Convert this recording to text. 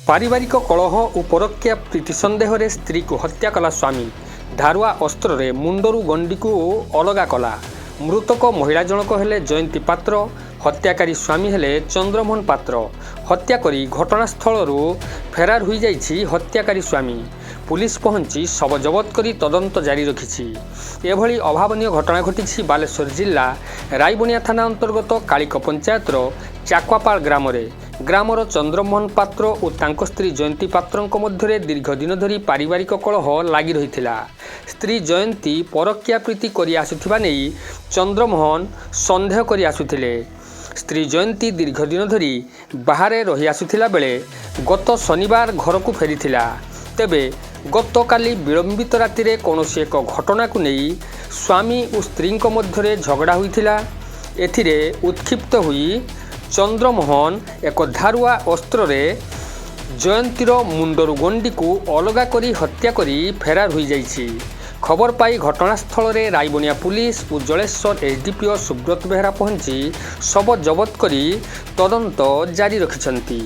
ପାରିବାରିକ କଳହ ଓ ପରକୀୟା ପ୍ରୀତି ସନ୍ଦେହରେ ସ୍ତ୍ରୀକୁ ହତ୍ୟା କଲା ସ୍ୱାମୀ। ଧାରୁଆ ଅସ୍ତ୍ରରେ ମୁଣ୍ଡରୁ ଗଣ୍ଡିକୁ ଅଲଗା କଲା। ମୃତକ ମହିଳା ଜଣକ ହେଲେ ଜୟନ୍ତୀ ପାତ୍ର। ହତ୍ୟାକାରୀ ସ୍ୱାମୀ ହେଲେ ଚନ୍ଦ୍ରମୋହନ ପାତ୍ର। ହତ୍ୟା କରି ଘଟଣାସ୍ଥଳରୁ ଫେରାର ହୋଇଯାଇଛି ହତ୍ୟାକାରୀ ସ୍ୱାମୀ। ପୁଲିସ ପହଞ୍ଚି ଶବ ଜବତ କରି ତଦନ୍ତ ଜାରି ରଖିଛି। ଏଭଳି ଅଭାବନୀୟ ଘଟଣା ଘଟିଛି ବାଲେଶ୍ୱର ଜିଲ୍ଲା ରାଇବଣିଆ ଥାନା ଅନ୍ତର୍ଗତ କାଳିକ ପଞ୍ଚାୟତର ଚାକୁଆପାଳ ଗ୍ରାମରେ। ଗ୍ରାମର ଚନ୍ଦ୍ରମୋହନ ପାତ୍ର ଓ ତାଙ୍କ ସ୍ତ୍ରୀ ଜୟନ୍ତୀ ପାତ୍ରଙ୍କ ମଧ୍ୟରେ ଦୀର୍ଘ ଦିନ ଧରି ପାରିବାରିକ କଳହ ଲାଗି ରହିଥିଲା। ସ୍ତ୍ରୀ ଜୟନ୍ତୀ ପରକୀୟା ପ୍ରୀତି କରି ଆସୁଥିବା ନେଇ ଚନ୍ଦ୍ରମୋହନ ସନ୍ଦେହ କରି ଆସୁଥିଲେ। ସ୍ତ୍ରୀ ଜୟନ୍ତୀ ଦୀର୍ଘ ଦିନ ଧରି ବାହାରେ ରହି ଆସୁଥିଲା ବେଳେ ଗତ ଶନିବାର ଘରକୁ ଫେରିଥିଲା। ତେବେ ଗତକାଲି ବିଳମ୍ବିତ ରାତିରେ କୌଣସି ଏକ ଘଟଣାକୁ ନେଇ ସ୍ୱାମୀ ଓ ସ୍ତ୍ରୀଙ୍କ ମଧ୍ୟରେ ଝଗଡ଼ା ହୋଇଥିଲା। ଏଥିରେ ଉତ୍କ୍ଷିପ୍ତ ହୋଇ ଚନ୍ଦ୍ରମୋହନ ଏକ ଧାରୁଆ ଅସ୍ତ୍ରରେ ଜୟନ୍ତୀର ମୁଣ୍ଡରୁ ଗଣ୍ଡିକୁ ଅଲଗା କରି ହତ୍ୟା କରି ଫେରାର ହୋଇଯାଇଛି। ଖବର ପାଇ ଘଟଣାସ୍ଥଳରେ ରାଇବଣିଆ ପୁଲିସ ଓ ଜଳେଶ୍ୱର ଏସ୍ଡିପିଓ ସୁବ୍ରତ ବେହେରା ପହଞ୍ଚି ଶବ ଜବତ କରି ତଦନ୍ତ ଜାରି ରଖିଛନ୍ତି।